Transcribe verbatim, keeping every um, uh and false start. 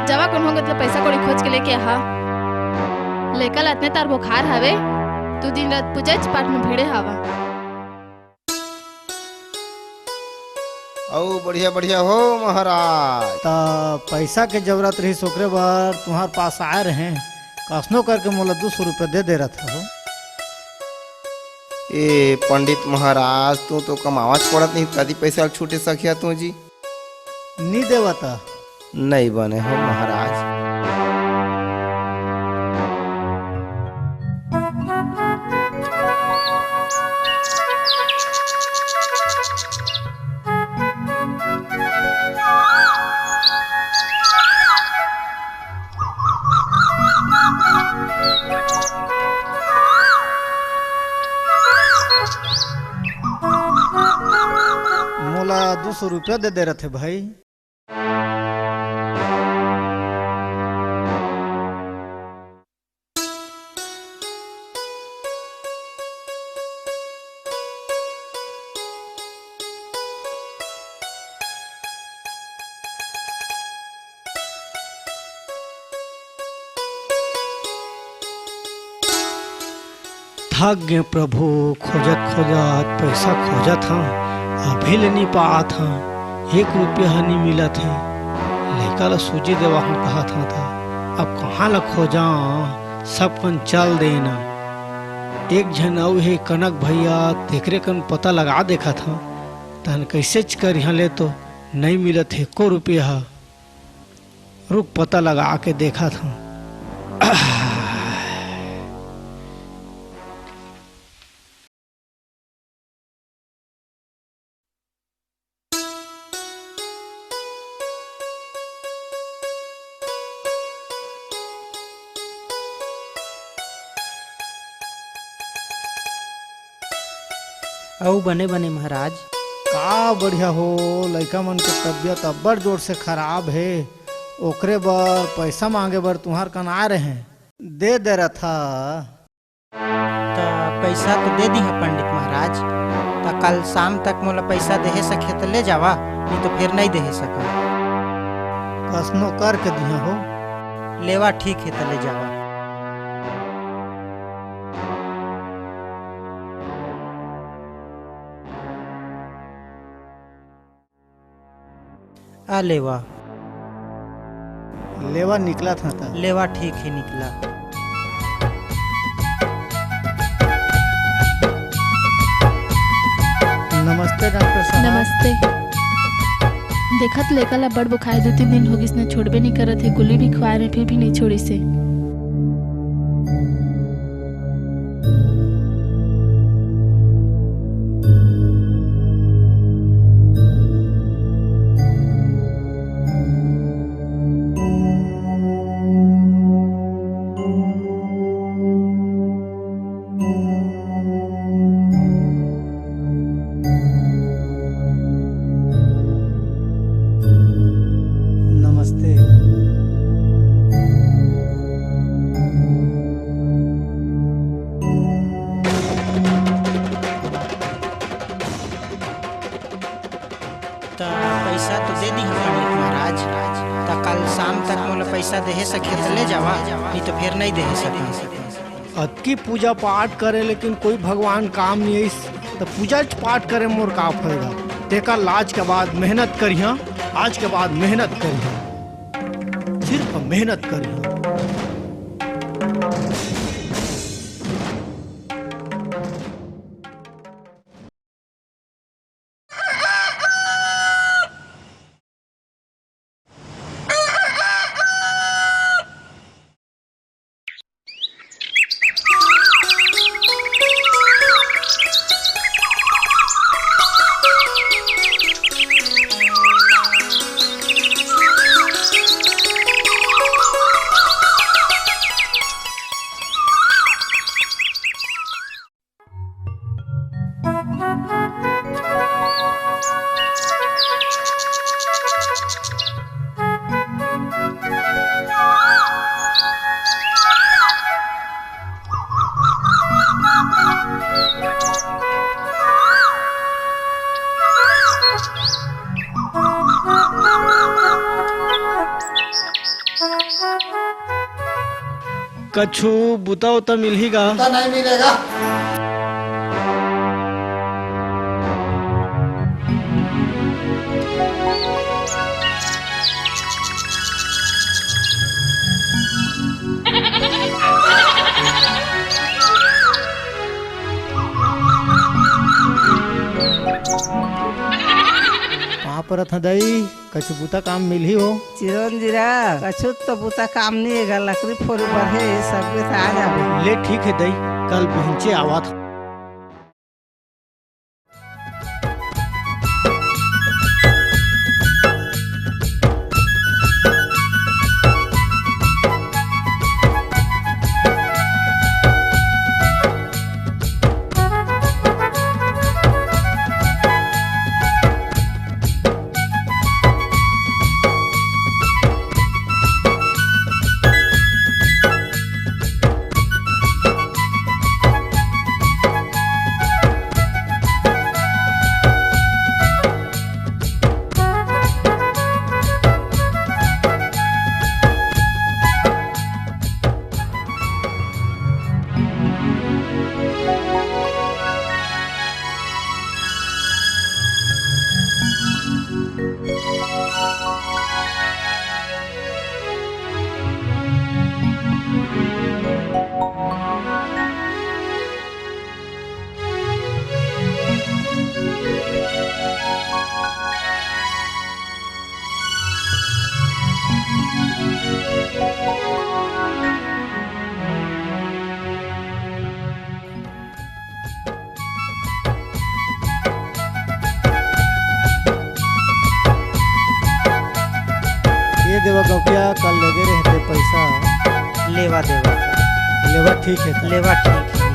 जावा कोनो कोती ले पैसा कौड़ी खोज के लेके आहा। लइका ला अतने तार बुखार हवे, तू दिन रात पूजा पाठ में भिड़े हवा। अउ बढ़िया बढ़िया हो महाराज। त पैसा के जरूरत रहिस, ओकरे बर तुंहर पास आए रहें। कसनो करके मोला दू सौ रुपया दे दे रहत हो। ए पंडित महाराज, तू तो कमावत पड़त नहीं, कदी पैसा छूटे सकिया तू जी? नी देवत। नहीं बने हो महाराज। मोला दू सौ रुपया दे दे रथे भाई। थक गे प्रभु, खोजत खोजत पैसा खोजत हंव, अभी ले नी पात हंव, एक रुपया ह नी मिलत हे। लइका ल सूजी देवा हंव कहत हंव त अब कहां ल खोजंव, सब कन चल देन। एक झन अउ हे कनक भैया, तेकरे कन पता लगा देखत हंव, तहन कइसेच करिहां ले तो नइ मिलत हे एको रुपया ह। रुक, पता लगा के देखत हंव। अउ बने बने महाराज। का बढ़िया हो, लइका मन के तबीयत अब्बड़ जोर से खराब हे, ओकरे बर पैसा मांगे बर तुंहर कन आए रहें, दे दे रथा। त पैसा तो दे दिहा पंडित महाराज, त कल शाम तक मोला पैसा देहे सके त ले जावा, नहीं तो फिर नहीं देहे सका। कसनो करके दिहा हो। लेवा ठीक हे त ले जावा। आ लेवा। लेवा निकलत हंव त। लेवा ठीक हे निकला। नमस्ते डॉक्टर साहब। नमस्ते। देखत लइका ला बड़ बुखार, दू तीन दिन हो गिस न छोड़बे नइ करत हे, गोली भी खवाए रहें फिर भी नइ छोड़िस हे। नमस्ते। पैसा देहे सके त ले जावा, नहीं तो फेर नहीं देहे सका। अतकी पूजा पाठ करे लेकिन कोई भगवान काम नहीं आइस, त पूजा पाठ करे मोर का फायदा? तेकर लाज के बाद मेहनत करिहा, आज के बाद मेहनत करिहा, सिर्फ मेहनत करिहा। कछु बुता उता मिलही गा? बुता नहीं मिलेगा। पाँव परत हँव दई, कछु बुता काम मिलही हो? चिरोंजी रा, कछु तो बुता काम नहीं हे गा, लकड़ी फोरे बर हे, सबके त आ जाबे। ले ठीक हे दई, कल बिहनचे आवत हँव। ये देवा गौटिया, कल लेगे रहे ते पैसा। लेवा देवा। लेवा ठीक हे त? लेवा ठीक हे।